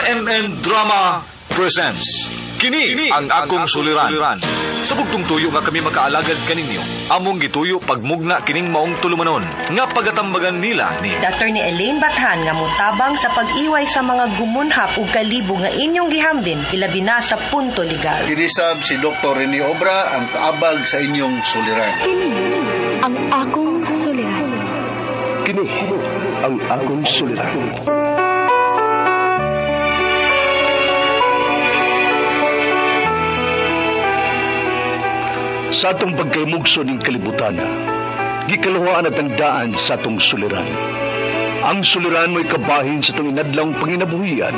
RMN Drama presents Kini ang akong suliran. Sa bugtong tuyo nga kami makaalagad kaninyo, among gituyo pagmugna kining maong tulumanon nga pagatambagan nila ni Attorney Elaine Bathan nga motabang sa pag-iway sa mga gumunhap ug kalibo nga inyong gihambin ilabi na sa punto legal. Kinisab si Dr. Rene Obra ang kaabag sa inyong suliran. Kini ang akong suliran. Kini ang akong suliran. Sa atong pagkaymugso ning kalibutan, gikaluhaan at ang daan sa atong suliran. Ang suliran mo'y kabahin sa atong inadlawng panginabuhian.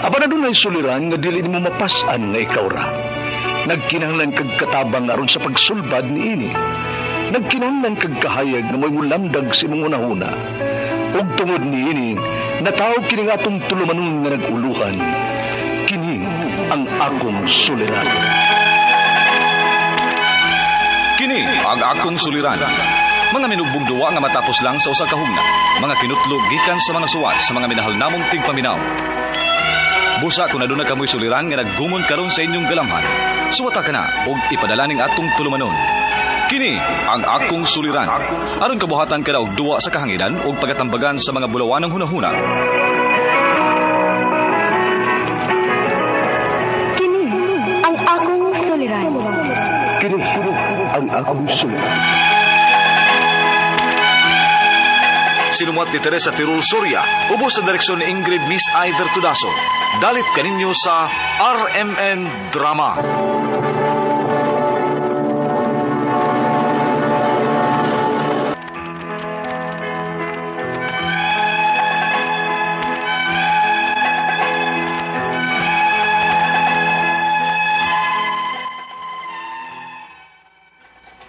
Apan adunay suliran nga dili nimo mapas-an nga ikaw ra. Nagkinahanglan kag katabang aron sa pagsulbad niini. Nagkinahanglan kag kahayag nga mo'y mulamdag sa imong hunahuna. Ug tungod niini, natawag kini nga atong tulumanon nga nag-uluhan. Kini ang akong suliran. Kini ang akong suliran. Mga minugbong duwa nga matapos lang sa usa ka hugna. Mga kinutlo gikan sa mga suwat sa mga minahal namong tigpaminaw. Busa kung aduna kamoy suliran nga naggumon karon sa inyong galamhan. Suwata ka na og ipadala ning atong tulumanon. Kini ang akong suliran. Aron kabuhatan ka na og duwa sa kahanginan og pagatambagan sa mga bulawanong hunahuna. Kini ang akong suliran. Kini ang akong suliran. Sinumuat ni Teresa Tirul Soria, ubos sa direksyon ni Ingrid Miss Iver Tudaso. Dalit kaninyo sa RMN Drama.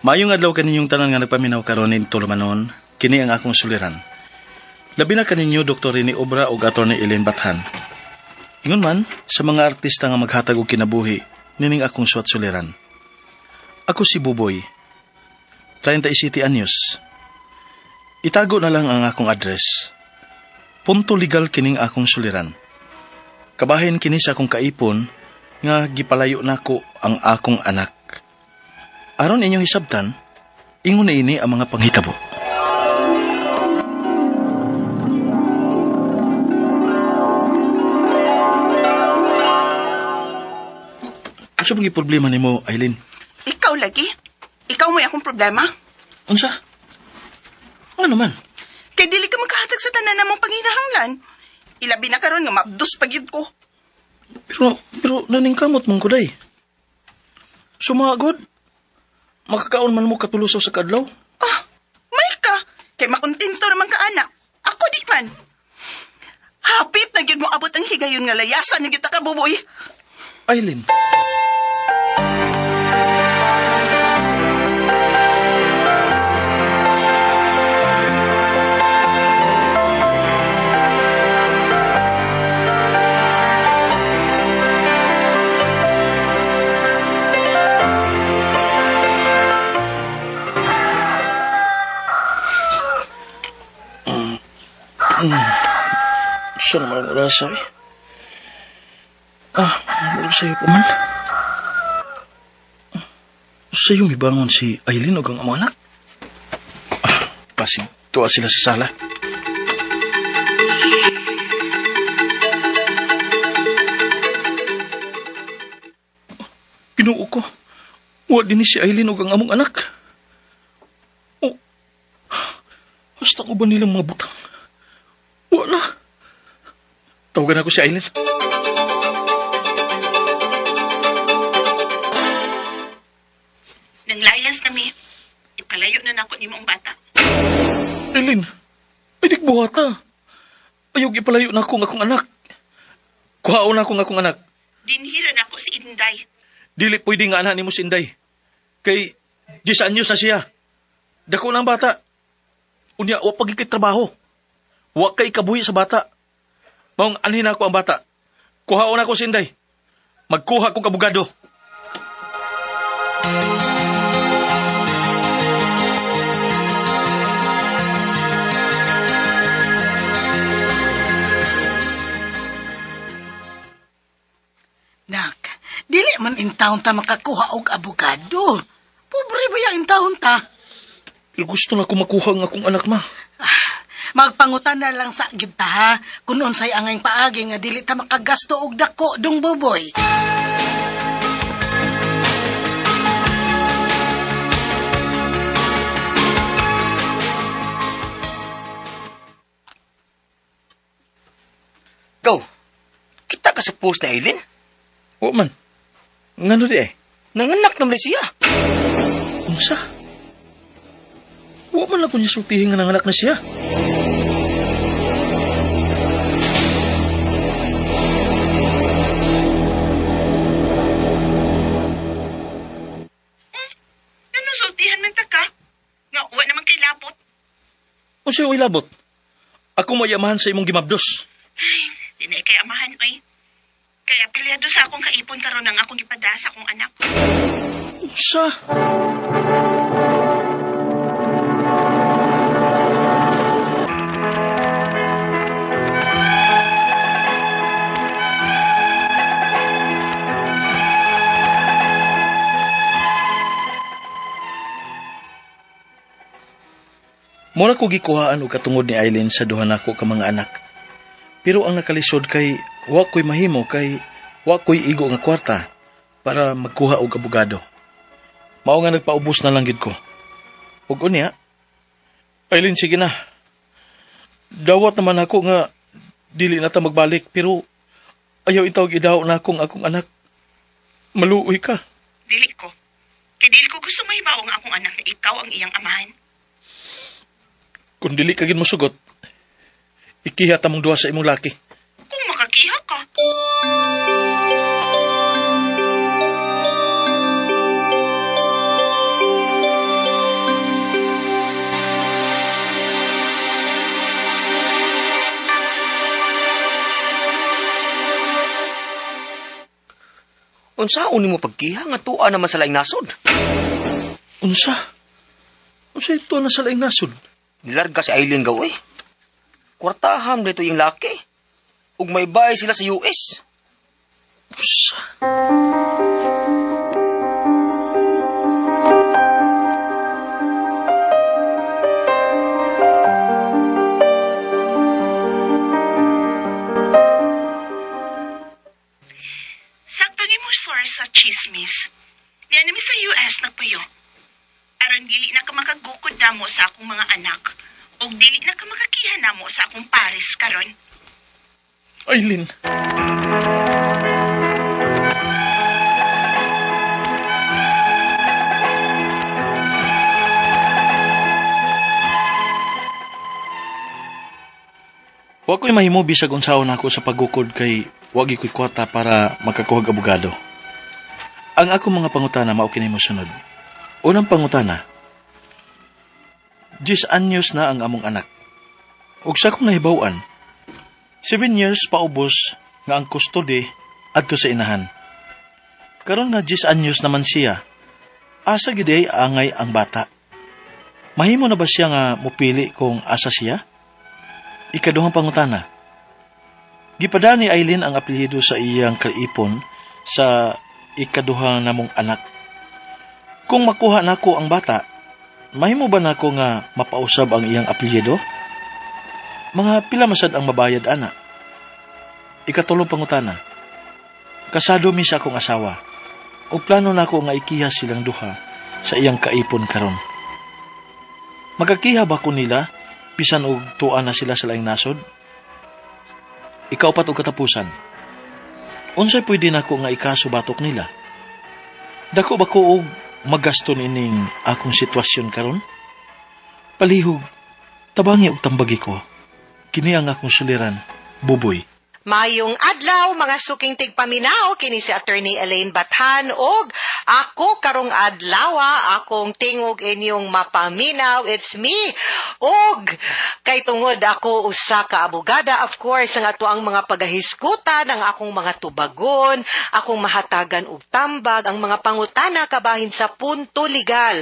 Maayong adlaw kaninyong tanan nga nagpaminaw karon ning tulumanon, kini ang akong suliran. Labi na kaninyo Dr. Rene Obra ug Attorney Elaine Bathan. Ingon man sa mga artista nga maghatag og kinabuhi nining akong suwat suliran. Ako si Buboy, 37 anyos. Itago na lang ang akong address. Punto legal kining akong suliran. Kabahin kini sa akong kaipon nga gipalayo nako ang akong anak. Aron inyong hisabtan, ingon na ini ang mga panghitabo. Unsa bang problema nimo, Eileen? Ikaw lagi. Ikaw mo'y akong problema. Unsa? Ano man? Kay dili ka makahatag sa tanan namong panginahanglan. Ilabi na karon nga mabdos pa gyud ko. Pero naningkamot mong kuday. Sumagod. Makakaon man mo katulusaw sa kadlaw. Ah, may ka. Kay makontento naman ka, anak. Ako di man. Hapit na gyud mo abot ang higayon nga layasan na gyud ta ka, Buboy. Eileen. Siya naman ang orasa eh. Ah, murag sa'yo pa man. Sa'yo may bangon si Eileen o ang among anak. Ah, pasig, tuwa sila sa sala. Ginoo ko. Wa din ni si Eileen o ang among anak. Oh, hasta ko ba nilang mga butang? Wa na. Tawagan ako si Eileen. Nang layas na mi, ipalayo na nako nimo ang bata. Eileen, ay di buhata. Ayog ipalayo na ako ang akong anak. Kuhaon na ako ang akong anak. Dinhira na ako si Inday. Dili pwede nga anak nimo si Inday. Kay, di sa anyos na siya. Dako lang bata. Unya, wa pagikit trabaho. Wa kay kabuhi sa bata. Maong anhin ako ang bata. Kuhaon ako si Inday. Magkuha kong abogado. Dili man intawon ta makakuha og abogado. Pobre ba ya intawon ta? Pero gusto na ko makuha ang akong anak, ma. Magpangutan na lang sa gyud ta ha, kung unsay angay paagi nga dili ta makagasto og dako dong Buboy. Go. Kita ka sa post na Aileen. Wa man. Ngano di eh? Nanganak naman siya. Unsa? Wa man ako niya sultihin nga nanganak na siya. Ano sultihan man ta ka? Nga uwa naman kay labot. Unsa yung ilabot? Ako mayamahan sa imong gimabdos. Ay, di na kay amahan, oy. Kaya pilyado sa akong kaipon karon ang akong gipada sa akong anak. Unsa? Mura ko gikuhaan og katungod ni Eileen sa duha nako ka mga anak. Pero ang nakalisod kay wa ko'y mahimo kay wa ko'y igo nga kwarta para magkuha og abogado. Mao nga nagpaubos na lang gid ko. Ug unya, Eileen, sige na. Dawat naman ako nga dili na ta magbalik pero ayaw itawag idaw na akong akong anak. Maluoy ka. Dili ko. Kay dili ko gusto mahibaw ang akong anak na ikaw ang iyang amahan. Kung dili ka gid mosugot, ikiha ta mong duha sa imong laki. Kung makakiha ka. Unsaon nimo pagkiha nga tuwa naman sa laing nasod? Unsa? Unsa ito na sa laing nasod? Nilarga si Aileen gaw eh. Kwartaham dito yung laki. Ug may bahay sila sa US. Unsa? Sakto ni mo source sa chismis. Niya nami sa US nagpuyo. Aron dili na ka makagukod namo sa akong mga anak. Ug dili na ka makakiha namo sa akong pares karon. Aileen. Wa ko'y mahimo bisag unsaon ako sa paggukod kay wagi ko'y kwarta para makakuhag abogado. Ang akong mga pangutana mao kini mosunod. Unang pangutana. 10 anyos na ang among anak. Ug sa akong nahibaw-an, 7 years paubos nga ang custody adto sa inahan. Karon nga 10 anyos naman siya, asa gyud ay angay ang bata. Mahimo na ba siya nga mupili kung asa siya? Ikaduhang pangutana. Gipada ni Aileen ang apelyido sa iyang kaipon sa ikaduha namong anak. Kung makuha nako ang bata, mahimo ba nako nga mapausab ang iyang apelyido? Mga pila masad ang mabayad ana? Ikatulong pangutana. Kasado mi sa akong asawa. O plano nako nga ikiha silang duha sa iyang kaipon karon. Magakiha ba ko nila bisan og tuwa na sila sa laing nasod? Ikaupat og katapusan. Unsay pwede nako nga ikaso batok nila? Dako ba ko og magasto nining akong sitwasyon karon? Palihog, tabangi og tambagi ko. Kini ang akong suliran, Buboy. Mayong adlaw mga suking tigpaminaw kini si Attorney Elaine Bathan og ako karong adlaw akong tingog inyong mapaminaw, it's me. Og kay tungod ako usa ka abogada, of course ang ato ang mga pagahiskutan, ang akong mga tubagon, akong mahatagan og tambag ang mga pangutana kabahin sa punto legal.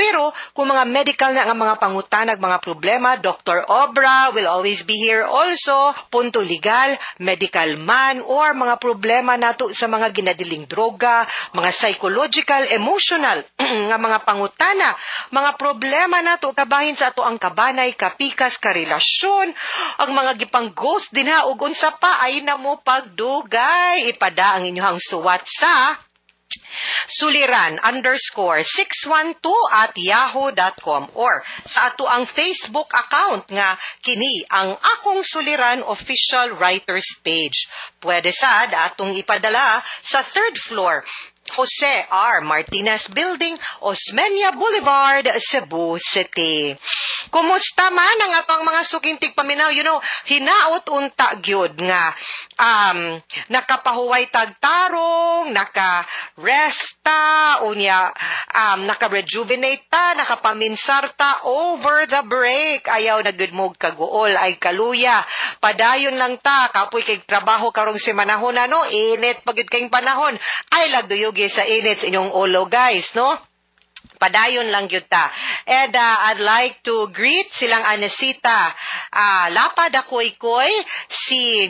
Pero kung mga medical na nga mga pangutanag, mga problema, Dr. Obra will always be here also. Punto legal, medical man, or mga problema nato sa mga ginadiling droga, mga psychological, emotional nga mga pangutana, mga problema nato kabahin sa ato ang kabanay, kapikas, karelasyon, ang mga gipang ghost dinha ug unsa pa, ay na mo pagdugay. Ipada ang inyong suwat sa suliran_612@yahoo.com or sa ato ang Facebook account nga kini ang Akong Suliran Official Writers Page. Pwede sad atong ipadala sa third floor, Jose R. Martinez Building, Osmeña Boulevard, Cebu City. Kumusta man ang atong mga suking tigpaminaw? Hinaot unta gyud nga nakapahuway tagtarong, naka-rest ta, unya naka-rejuvenate ta, nakapaminsar ta over the break. Ayaw na gud mo kaguol ay kaluya. Padayon lang ta, kapoy kay trabaho karong semanahon na, no? Init pa gyud kayong panahon. Ay lagduyugi sa init sa inyong ulo, guys, no? Padayon lang gyud ta. And I'd like to greet silang Anesita Lapad Akoy-Koy, si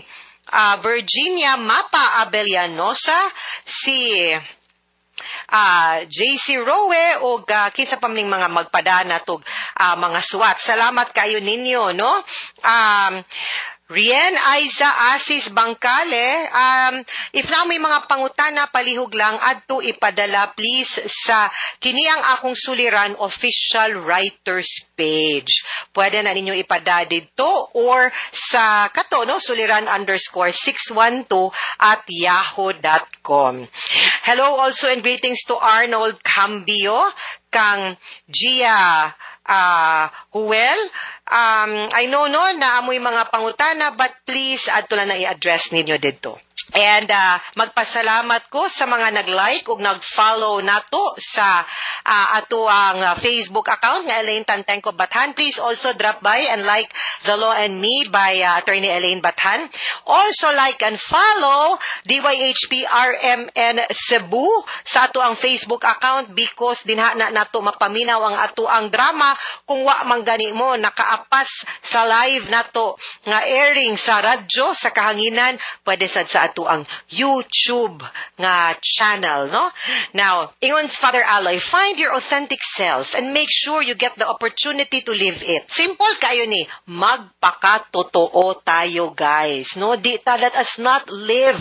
Virginia Mapa Abellanosa, si JC Rowe o kinsa pa maning mga magpadana tog mga suwat. Salamat kayo ninyo, no? Rien Aiza Asis Bangkale, if na may mga pangutana, palihog lang, adto ipadala please sa kini ang Akong Suliran Official Writers Page. Pwede na ninyo ipada didto or sa kato, no, suliran_612@yahoo.com. Hello also and greetings to Arnold Cambio, kang Gia Huel. I know, no, na amoy mga pangutana, but please adto lang na i-address ninyo didto. And magpasalamat ko sa mga nag-like ug nag-follow nato sa ato ang Facebook account nga Elaine Tantengco Bathan. Please also drop by and like The Law and Me by Attorney Elaine Bathan. Also like and follow DYHP RMN Cebu sa ato ang Facebook account because dinha na nato mapaminaw ang ato ang drama kung wa man gani mo nakaapas sa live nato nga airing sa radyo sa kahanginan, pwede sad sa ato ang YouTube nga channel, no? Now, ingon si Father Aloy, "Find your authentic self and make sure you get the opportunity to live it." Simple kayo ni, magpakatotoo tayo, guys, no? Di ta, let us not live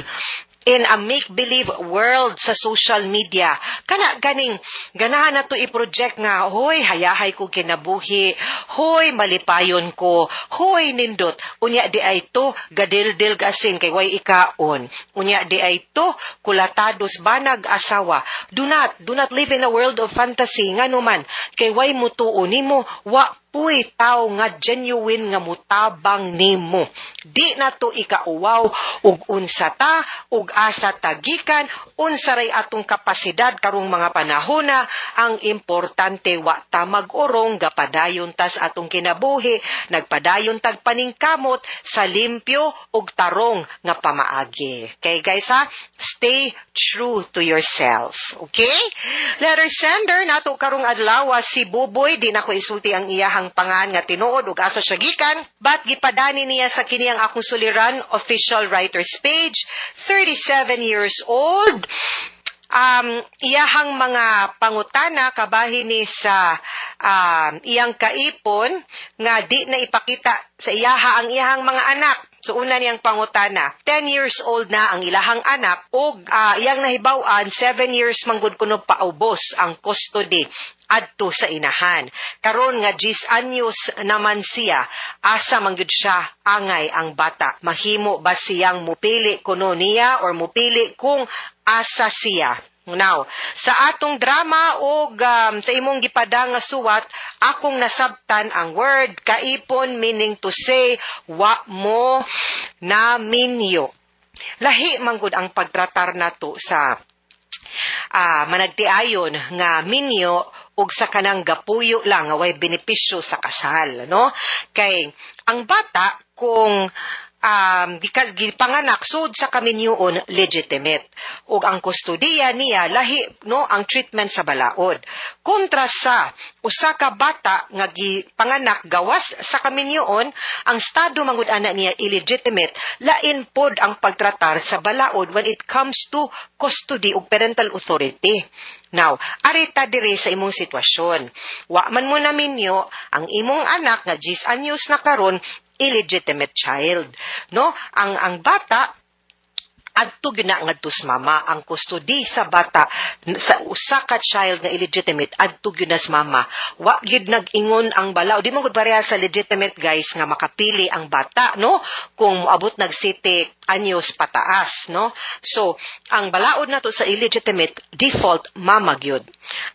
in a make-believe world sa social media. Kana ganing ganahan na to i-project nga, "Hoy, hayahay ko kinabuhi, hoy, malipayon ko, hoy, nindot." Unya di ay to gadildil gasin kay way ikaon. Unya di ay to kulatados banag asawa. Do not live in a world of fantasy, ngano man kay way mutuo nimo, wa puy tao nga genuine nga mutabang nimo. Di na to ikauwaw ug unsa ta ug asa tagikan, unsa ray atong kapasidad karong mga panahona. Ang importante, wa ta mag-urong, gapadayon tas atong kinabuhi, nagpadayon tag paningkamot sa limpyo ug tarong nga pamaagi. Okay guys ha, stay true to yourself. Okay? Letter sender nato karong adlaw si Buboy, di na ko isulti ang iyahang pangan nga tinuod ug asa siya gikan, but gipadani niya sa kini ang Akong Suliran Official Writers Page, 37 years old. Iyahang mga pangutana kabahin ni sa iyang kaipon nga di na ipakita sa iyaha ang iyahang mga anak. So una niyang pangutana, 10 years old na ang ilahang anak ug iyang nahibaw-an 7 years manggod kuno paubos ang custody adto sa inahan. Karon nga 10 anyos naman siya, asa man gyud siya angay ang bata? Mahimo ba siyang mupili kuno niya or mupili kung asa siya? Now, sa atong drama og sa imong gipada nga suwat, akong nasabtan ang word "kaipon", meaning to say wa mo na minyo. Lahi manggod ang pagtratar nato sa managtiayon nga minyo ug sa kanang gapuyo lang nga way benepisyo sa kasal, no? Kay ang bata kung Gikas gipanganak sud sa kaminyuon, legitimate, ug ang kustodiya niya lahi, no, ang treatment sa balaod kontra sa usa ka bata nga gipanganak gawas sa kaminyuon. Ang estado mangud ana niya illegitimate. Lain pod ang pagtratar sa balaod when it comes to custody ug parental authority. Now, arita dire sa imong sitwasyon. Wa man mo naminyo, ang imong anak nga 10 anyos na karon, illegitimate child. No? Ang bata adto gyud na ngadto sa mama. Ang custody sa bata, sa usa ka child nga illegitimate, adto gyud na sa mama. Wa gyud nag-ingon ang balaod. Di man gud pareha sa legitimate, guys, nga makapili ang bata, no, kung moabot nag 7 anyos pataas, no? So ang balaod nato sa illegitimate, default mama gyud.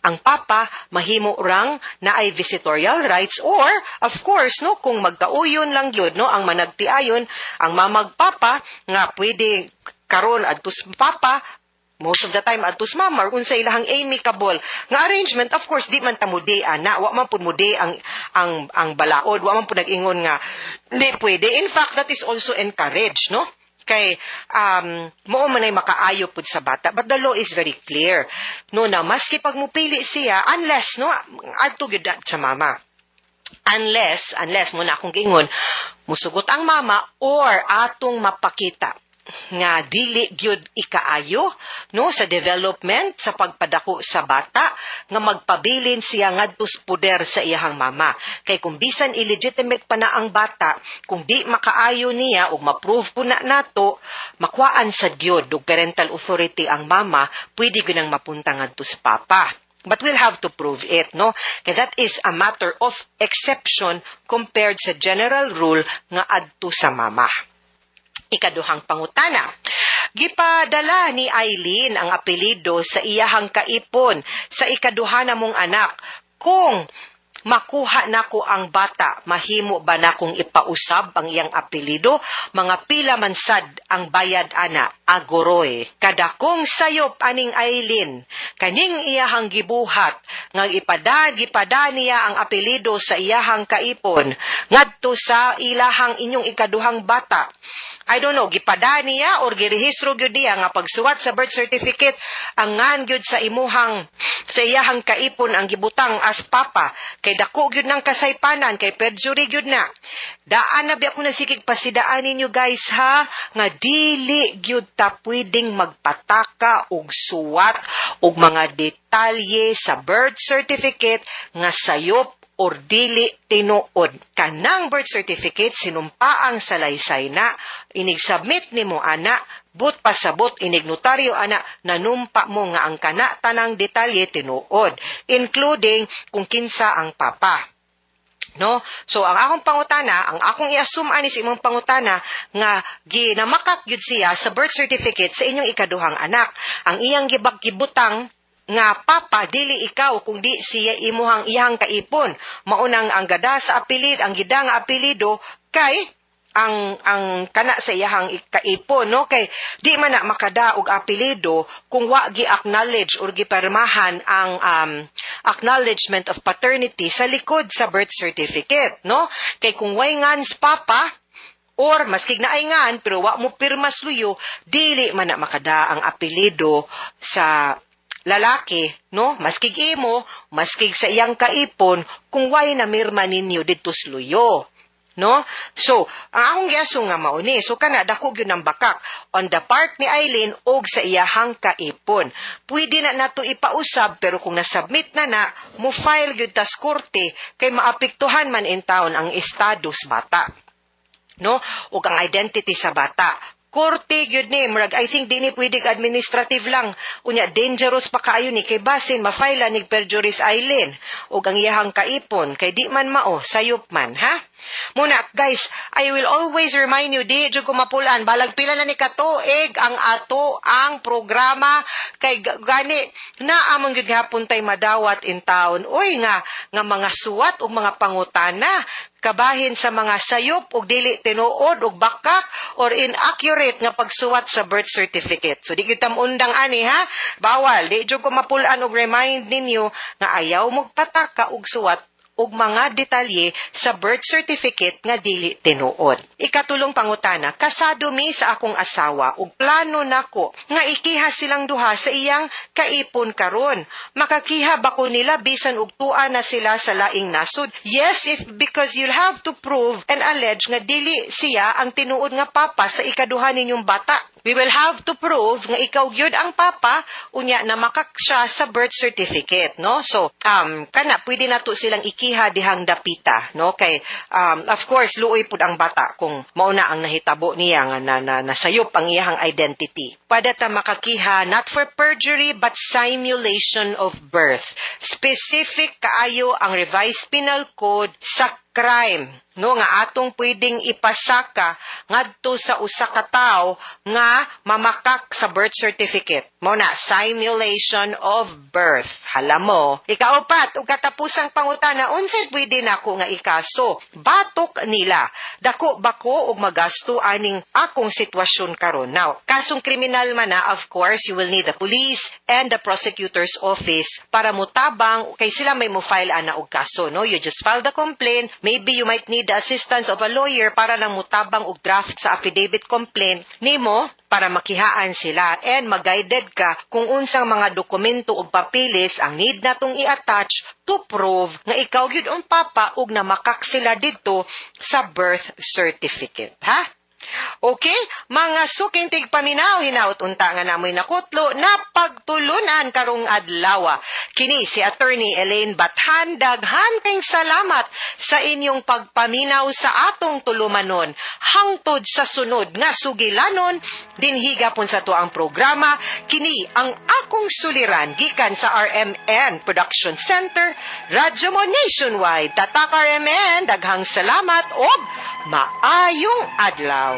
Ang papa mahimo rang naay visitorial rights or of course, no, kung magkauyon lang gyud, no, ang managtiayon ang mamag papa nga pwede karon adto sa papa, most of the time adto sa mama, or unsa ilahang amicable nga arrangement. Of course, di man ta mude ana, wa man pud mude ang balaod, wa man pud nag-ingon nga di pwede. In fact, that is also encouraged, no, kay mao man ay makaayo pud sa bata. But the law is very clear, no, na maski pag mupili siya, unless, no, adto gyud sa mama, unless mo na akong giingon, musugot ang mama or atong mapakita nga dili gyud ikaayo, no, sa development, sa pagpadako sa bata nga magpabilin siya ngadto sa poder sa iyahang mama. Kay kung bisan illegitimate pa na ang bata, kung di makaayo niya ug ma-prove po na nato, makuhaan sad gyud og parental authority ang mama, pwede gyud nang mapunta ngadto sa papa. But we'll have to prove it, no? Kaya that is a matter of exception compared sa general rule nga adto sa mama. Ikaduhang pangutana. Gipadala ni Eileen ang apelyido sa iyahang kaipon sa ikaduha na mong anak. Kung makuha nako ang bata, mahimo ba nakong ipausab ang iyang apelyido? Mga pila man sad ang bayad ana? Agoroy. Kadakong sayop aning Eileen, kaning iyahang gibuhat, nga gipada niya ang apelyido sa iyahang kaipon, ngadto sa ilahang inyong ikaduhang bata. I don't know, gipada niya or girehistro gyud niya nga pagsuwat sa birth certificate, ang ngan gyud sa iyahang kaipon ang gibutang as papa, kay dako gyud ng kasaypanan, kay perjury gyud na. Daan na biya ko nasikig pasidaan ninyo, guys, ha, nga dili gyud ta pwedeng magpataka og suwat og mga detalye sa birth certificate nga sayop or dili tinuod. Kanang birth certificate, sinumpaang salaysay na, inig-submit nimo ana, but pasabot inig notaryo ana, nanumpa mo nga ang kana tanang detalye tinuod, including kung kinsa ang papa. No? So ang akong pangutana, ang akong i-assume ani sa imong pangutana nga ginamakak gyud siya sa birth certificate sa inyong ikaduhang anak. Ang iyang gibak gibutang nga papa, dili ikaw kung di siya imuhang iyang kaipon. Maunang ang gada sa apelid, ang gida nga apelyido kay ang kana sa iyahang kaipon, no, kay di man na makada og apelyido kung wa gi-acknowledge or gipirmahan ang acknowledgement of paternity sa likod sa birth certificate, no, kay kung way ngan papa or maski naay ngan pero wa mo pirma luyo, dili man na makada ang apelyido sa lalaki, no? Maskig imo, maskig sa iyang kaipon, kung way na mirma ninyo didto sa luyo. No? So, ang akong giaso nga mao ni. So kana dako gyud ang bakak on the part ni Eileen og sa iyahang kaipon. Pwede na nato ipausab, pero kung nasubmit na na, mo file gyud tas korte kay maapektuhan man in town ang estado sa bata, no? Ug ang identity sa bata. Korte gyud ni, murag I think di ni pwede administrative lang. Unya dangerous pa kaayo ni kay basin ma-file ni perjury si Eileen ug ang iyahang kaipon kay di man mao, sayop man, ha. Muna, guys, I will always remind you, di jud ko mapulan, balag pila na ni katuig ang ato ang programa, kay gani naa man gyud gihapon tay madawat in town. Uy, nga mga suwat ug mga pangutana kabahin sa mga sayop ug dili tinuod ug bakak or inaccurate nga pagsuwat sa birth certificate. So di gyud undang ani, ha. Bawal, di jud ko mapulan og remind ninyo nga ayaw magpataka og suwat. og mga detalye sa birth certificate nga dili tinuod. Ikatulong pangutana, kasado mi sa akong asawa ug plano nako nga ikiha silang duha sa iyang kaipon karon. Makakiha ba ko nila bisan og tua na sila sa laing nasod? Yes, if because you'll have to prove and allege nga dili siya ang tinuod nga papa sa ikaduha ninyong bata. We will have to prove nga ikaw gyud ang papa, unya na makak siya sa birth certificate, no? So, kana pwede nato silang ikiha dihang dapita, no? Kay of course luoy pud ang bata kung mao na ang nahitabo niya nga na nasayop ang iyahang identity. Pwede ta makakiha not for perjury but simulation of birth. Specific kaayo ang Revised Penal Code sa crime, no, nga atong pwedeng ipasaka ngadto sa usa ka tawo nga mamakak sa birth certificate. Mao na simulation of birth. Hala mo. Ikaupat ug katapusang pangutana, unsay pwede nako nga ikaso batok nila? Dako ba ko og magasto aning akong sitwasyon karon? Now, kasong kriminal man na, of course you will need the police and the prosecutor's office para mutabang kay sila may mo file ana og kaso, no? You just file the complaint. Maybe you might need the assistance of a lawyer para lang mutabang og draft sa affidavit complaint nimo para makihaan sila and mag-guided ka kung unsang mga dokumento ug papeles ang need natong i-attach to prove nga ikaw gyud ang papa ug namakak sila didto sa birth certificate, ha? Okay, mga suking tigpaminaw, hinaut unta nga namoy nakutlo na pagtulunan karong adlaw. Kini si Attorney Elaine Bathan, daghan kayong salamat sa inyong pagpaminaw sa atong tulumanon. Hangtod sa sunod nga sugilanon, dinhi gapon sa atuang programa, kini ang Akong Suliran gikan sa RMN Production Center, Radyo Mo Nationwide. Tatak RMN, daghang salamat og maayong adlaw.